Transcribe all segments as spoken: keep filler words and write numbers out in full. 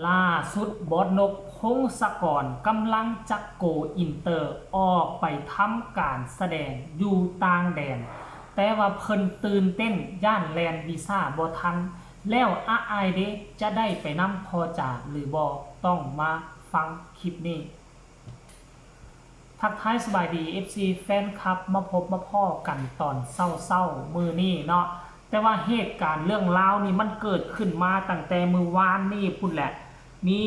ล่าสุดบอสนก พงศกร กำลังจะโกอินเตอร์ ออกไปทำการแสดงอยู่ต่างแดน แต่ว่าเพิ่นตื่นเต้นย่านแล่นวีซ่าบ่ทัน แล้วอ้ายเด้จะได้ไปนำพอจาหรือบ่ ต้องมาฟังคลิปนี้ ทักทายสบายดี เอฟซี แฟนคลับ มาพบมาพ้อกันตอนเช้าๆมื้อนี้เนาะ แต่ว่าเหตุการณ์เรื่องราวนี่มันเกิดขึ้นมาตั้งแต่มื้อวานนี้พุ้นแหละ มี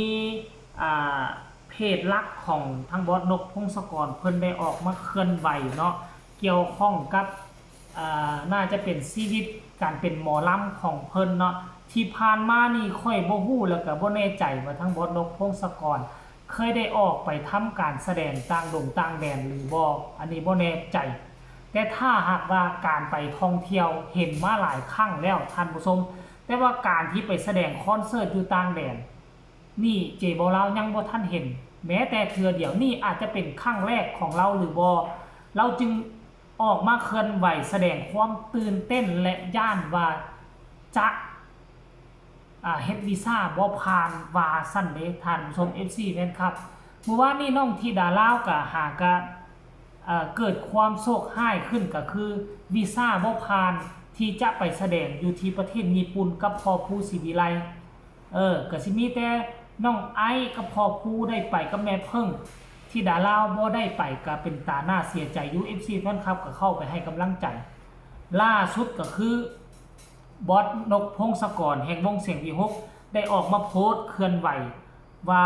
อ่า เพจหลักของทางบอสนก พงศกร เพิ่นได้ออกมาเคลื่อนไหวเนาะ เกี่ยวข้องกับ อ่า น่าจะเป็นชีวิตการเป็นหมอลำของเพิ่นเนาะ ที่ผ่านมานี่ข้อยบ่ฮู้แล้วก็บ่แน่ใจว่าทางบอสนก พงศกร เคยได้ออกไปทำการแสดงต่างดงต่างแดนหรือบ่ อันนี้บ่แน่ใจ แต่ถ้าหากว่าการไปท่องเที่ยวเห็นมาหลายครั้งแล้วท่านผู้ชม แต่ว่าการที่ไปแสดงคอนเสิร์ตอยู่ต่างแดน นี่เจเบาลาวยังบ่ทันเห็น แม้แต่เทื่อเดียว นี่อาจจะเป็นครั้งแรกของลาวหรือบ่ ลาวจึงออกมาเคลื่อนไหวแสดงความตื่นเต้นและย้านว่าจะ อ่า เฮ็ดวีซ่าบ่ผ่านว่าซั่นเด้ ท่านผู้ชม เอฟซี แฟนคลับ มื้อวานนี้น้องธิดาลาวก็หากะ เอ่อ เกิดความโชคร้ายขึ้นก็คือวีซ่าบ่ผ่านที่จะไปแสดงอยู่ที่ประเทศญี่ปุ่นกับพ่อภูศรีวิไล เออ ก็สิมีแต่น้องไอซ์กับพ่อภูได้ไปกับแม่เพิ่ง ธิดาลาวบ่ได้ไปก็เป็นตาน่าเสียใจอยู่ เอฟซี แฟนคลับก็เข้าไปให้กำลังใจ ล่าสุดก็คือ บอสนก พงศกร แห่งวงเสียงวีหก ได้ออกมาโพสต์เคลื่อนไหว ว่า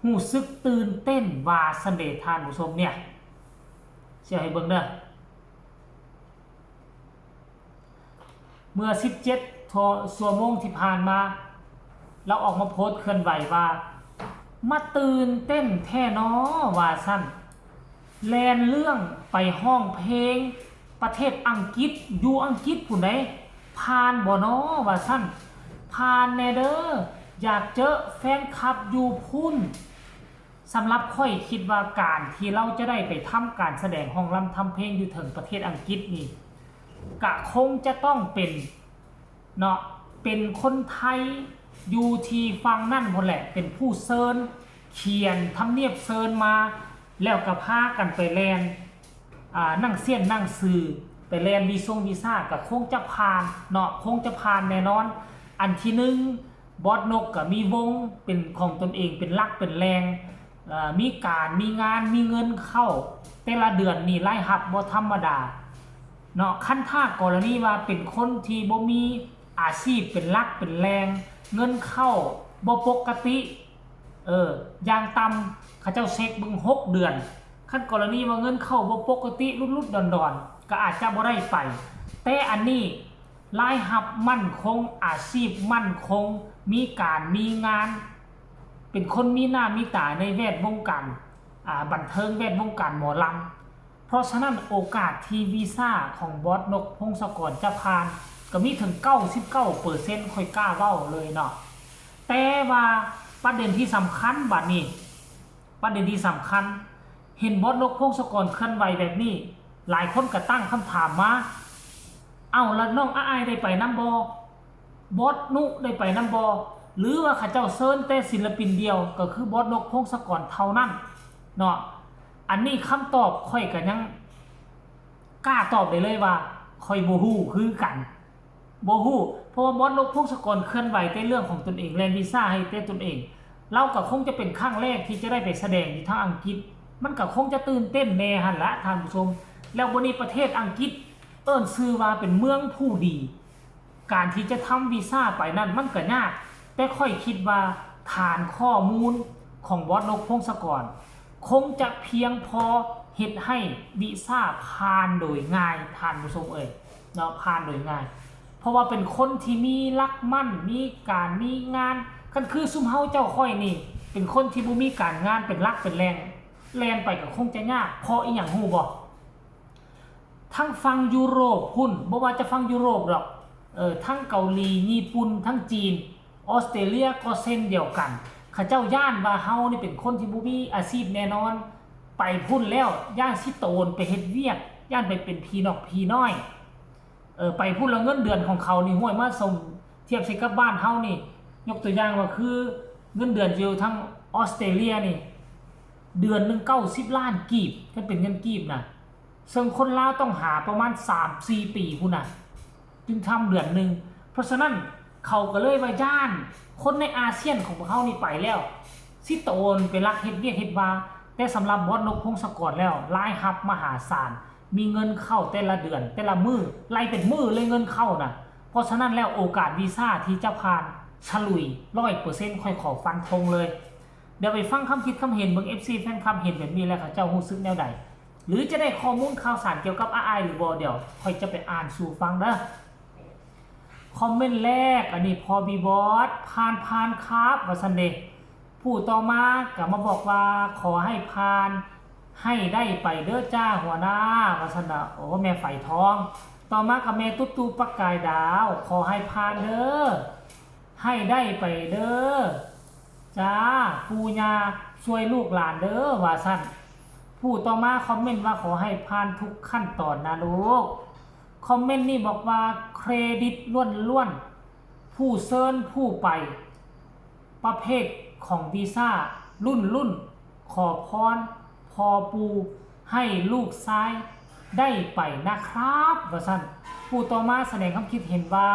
รู้สึกตื่นเต้นว่าซั่นเด้ ท่านผู้ชมเนี่ย สิให้เบิ่งเด้อ เมื่อ สิบเจ็ด ชั่วโมงที่ผ่านมา ลาวออกมาโพสต์เคลื่อนไหวว่า มาตื่นเต้นแท้น้อว่าซั่น แล่นเรื่องไปฮ้องเพลงประเทศอังกฤษ อยู่อังกฤษพุ้นเด้ ผ่านบ่น้อว่าซั่น ผ่านแน่เด้อ อยากเจอแฟนคลับอยู่พุ้น สำหรับข้อยคิดว่าการที่ลาวจะได้ไปทำการแสดงฮ้องรำทำเพลงอยู่เทิงประเทศอังกฤษนี่ กะคงจะต้องเป็น เนาะ เป็นคนไทยอยู่ที่ฝั่งนั่นพุ้นแหละ เป็นผู้เชิญ เขียนทำเนียบเชิญมา แล้วก็พากันไปแล่น อ่า หนังเสี้ยนหนังสือ ไปแล่นวีซงวีซ่า ก็คงจะผ่านเนาะ คงจะผ่านแน่นอน อันที่หนึ่ง บอสนกก็มีวงเป็นของตนเอง เป็นหลักเป็นแหล่ง เอ่อ มีการมีงาน มีเงินเข้า แต่ละเดือนนี่รายรับบ่ธรรมดาเนาะ คันถ้ากรณีว่าเป็นคนที่บ่มีอาชีพเป็นหลักเป็นแหล่ง เงินเข้าบ่ปกติ เออ อย่างต่ำเขาเจ้าเช็คเบิ่งหกเดือน คันกรณีว่าเงินเข้าบ่ปกติ หลุดๆดอนๆ ก็อาจจะบ่ได้ไป แต่อันนี้ รายรับมั่นคง อาชีพมั่นคง มีการมีงาน เป็นคนมีหน้ามีตาในแวดวงการ อ่า บันเทิง แวดวงการหมอลำ เพราะฉะนั้นโอกาสที่วีซ่าของบอสนก พงศกร จะผ่าน ก็มีถึง เก้าสิบเก้าเปอร์เซ็นต์ ข้อยกล้าเว้าเลยเนาะ แต่ว่าประเด็นที่สำคัญบัดนี้ ประเด็นที่สำคัญ เห็นบอสนก พงศกร เคลื่อนไหวแบบนี้ หลายคนก็ตั้งคำถามมา เอ้า แล้วน้องอ้ายได้ไปนำบ่ บอสนุได้ไปนำบ่ หรือว่าเขาเจ้าเชิญแต่ศิลปินเดียว ก็คือบอสนก พงศกร เท่านั้นเนาะ อันนี้คำตอบข้อยก็ยังกล้าตอบได้เลยว่า ข้อยบ่ฮู้คือกัน บ่ฮู้ เพราะว่าบอสนก พงศกร เคลื่อนไหวแต่เรื่องของตนเอง แล่นวีซ่าให้แต่ตนเอง ลาวก็คงจะเป็นครั้งแรกที่จะได้ไปแสดงอยู่ทางอังกฤษ มันก็คงจะตื่นเต้นแน่หั่นละท่านผู้ชม แล้วบัดนี้ประเทศอังกฤษเอิ้นชื่อว่าเป็นเมืองผู้ดี การที่จะทำวีซ่าไปนั่นมันก็ยาก แต่ข้อยคิดว่าฐานข้อมูลของบอสนก พงศกร คงจะเพียงพอเฮ็ดให้วีซ่าผ่านโดยง่าย ท่านผู้ชมเอ่ย เนาะ ผ่านโดยง่าย เพราะว่าเป็นคนที่มีหลักมั่น มีการมีงาน คันคือซุมเฮาเจ้าข้อยนี่ เป็นคนที่บ่มีการงานเป็นหลักเป็นแหล่ง แล่นไปก็คงจะยาก เพราะอีหยังฮู้บ่ ทั้งฝั่งยุโรปพุ้น บ่ว่าจะฝั่งยุโรปดอก เออ ทั้งเกาหลี ญี่ปุ่น ทั้งจีน ออสเตรเลียก็เช่นเดียวกัน เขาเจ้าย้านว่าเฮานี่เป็นคนที่บ่มีอาชีพแน่นอน ไปพุ้นแล้วย้านสิโตนไปเฮ็ดเวียก ย้านไปเป็นผีนอกผีน้อย เออ ไปพุ้นแล้วเงินเดือนของเขานี่ ห้วย มาส่งเทียบใส่กับบ้านเฮานี่ ยกตัวอย่างว่าคือ เงินเดือนอยู่ทางออสเตรเลียนี่ เดือนหนึ่งเก้าสิบล้านกีบ ถ้าเป็นเงินกีบนะ ซึ่งคนลาวต้องหาประมาณสามสี่ปีพู้นนะ จึงทำเดือนหนึ่ง เพราะฉะนั้นเขาก็เลยว่าย้านคนในอาเซียนของพวกเขานี่ไปแล้ว สิโตนไปลักเฮ็ดเวียกเฮ็ดวา แต่สำหรับบอสนกพงศกรแล้ว รายรับมหาศาล มีเงินเข้าแต่ละเดือน แต่ละมื้อ ไล่เป็นมื้อเลยเงินเข้านะ เพราะฉะนั้นแล้วโอกาสวีซ่าที่จะผ่านฉลุยร้อยเปอร์เซ็นต์ค่อยขอฟันธงเลย เดี๋ยวไปฟังคำคิดคำเห็นเบิ่ง เอฟซี แฟนคลับเห็นแบบนี้แล้วเขาเจ้ารู้สึกแนวใด หรือจะได้ข้อมูลข่าวสารเกี่ยวกับอ้ายหรือบ่ เดี๋ยวค่อยจะไปอ่านสู่ฟังเด้อ คอมเมนต์แรก อันนี้พอบีบอส ผ่านผ่านครับ ว่าซั่นเด้ ผู้ต่อมาก็มาบอกว่าขอให้ผ่าน ให้ได้ไปเด้อจ้าหัวหน้า ว่าซั่นนะ โอ้ แม่ไฝทอง ต่อมาก็แม่ตุ๊ตุ๊ประกายดาว ขอให้ผ่านเด้อ ให้ได้ไปเด้อจ้า ปู่ย่าช่วยลูกหลานเด้อ ว่าซั่น ผู้ต่อมาคอมเมนต์ว่าขอให้ผ่านทุกขั้นตอนนะลูก คอมเมนต์นี้บอกว่าเครดิตล้วนๆ ผู้เชิญผู้ไป ประเภทของวีซ่ารุ่นรุ่น ขอพรพอปู่ให้ลูกชายได้ไปนะครับ ว่าซั่น ผู้ต่อมาแสดงความคิดเห็นว่า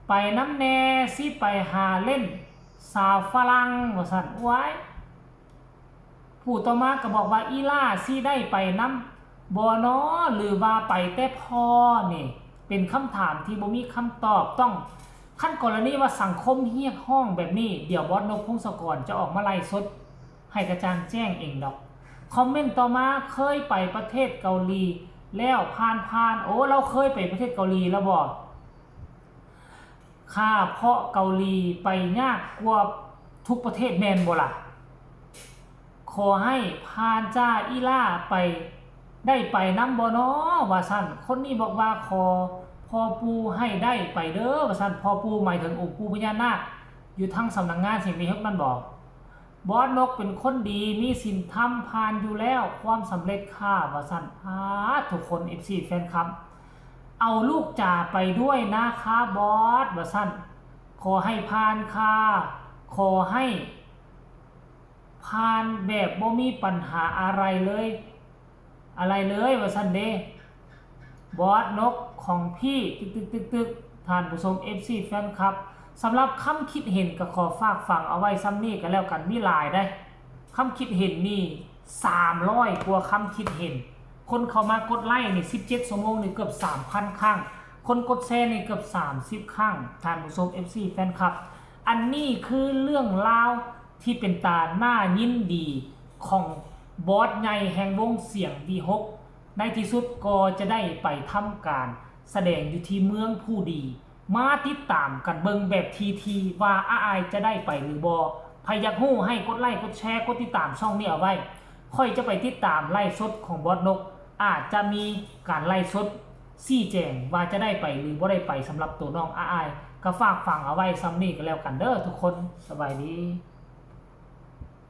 ไปน้ำแน่สิไปหาเล่นสาวฝรั่ง ว่าซั่น ว้าย ผู้ต่อมาก็บอกว่าอีหล่าสิได้ไปนำบ่น้อ หรือว่าไปแต่พ่อ นี่เป็นคำถามที่บ่มีคำตอบ ต้อง คันกรณีว่าสังคมเรียกร้องแบบนี้ เดี๋ยวบอสนกพงศกรจะออกมาไลฟ์สดให้กระจ่างแจ้งเองดอก คอมเมนต์ต่อมา เคยไปประเทศเกาหลีแล้วผ่านๆ โอ้ เราเคยไปประเทศเกาหลีแล้วบ่ ค่ะ เพราะเกาหลีไปยากกว่าทุกประเทศแม่นบ่ล่ะ ขอให้ผ่านจ้าอีหล่าไป ได้ไปนำบ่น้อ ว่าซั่น คนนี้บอกว่าขอพอปู่ให้ได้ไปเด้อ ว่าซั่น พอปู่หมายถึงองค์ปู่พญานาค อยู่ทางสำนักงานเสียงวิหกนั่นบ่ บอสนกเป็นคนดี มีศีลธรรม ผ่านอยู่แล้ว ความสำเร็จค่ะ ว่าซั่น อ้า ทุกคน เอฟซี แฟนคลับ เอาลูกจ๋าไปด้วยนะคะบอส ว่าซั่น ขอให้ผ่านค่ะ ขอให้ผ่านแบบบ่มีปัญหาอะไรเลย อะไรเลย ว่าซั่นเด้ บอสนกของพี่ ตึกตึกตึกตึก ท่านผู้ชม เอฟซี แฟนคลับ สำหรับคำคิดเห็นก็ขอฝากฝังเอาไว้ส่ำนี้ก็แล้วกัน มีหลายเด้ คำคิดเห็นนี่ สามร้อย กว่าคำคิดเห็น คนเข้ามากดไลค์นี่ สิบเจ็ด ชั่วโมงนี่เกือบ สามพัน ครั้ง คนกดแชร์นี่เกือบ สามสิบ ครั้ง ท่านผู้ชม เอฟซี แฟนคลับ อันนี้คือเรื่องราวที่เป็นตาน่ายินดีของบอสใหญ่แห่งวงเสียง วีหก ในที่สุดก็จะได้ไปทำการแสดงอยู่ที่เมืองผู้ดี มาติดตามกันเบิ่งแบบทีๆ ว่าอ้ายจะได้ไปหรือบ่ ใผอยากฮู้ให้กดไลค์ กดแชร์ กดติดตามช่องนี้เอาไว้ ข้อยจะไปติดตามไลฟ์สดของบอสนก อาจจะมีการไลฟ์สดชี้แจงว่าจะได้ไปหรือบ่ได้ไปสำหรับตัวน้องอ้าย ก็ฝากฝังเอาไว้ส่ำนี้ก็แล้วกันเด้อทุกคน สบายดี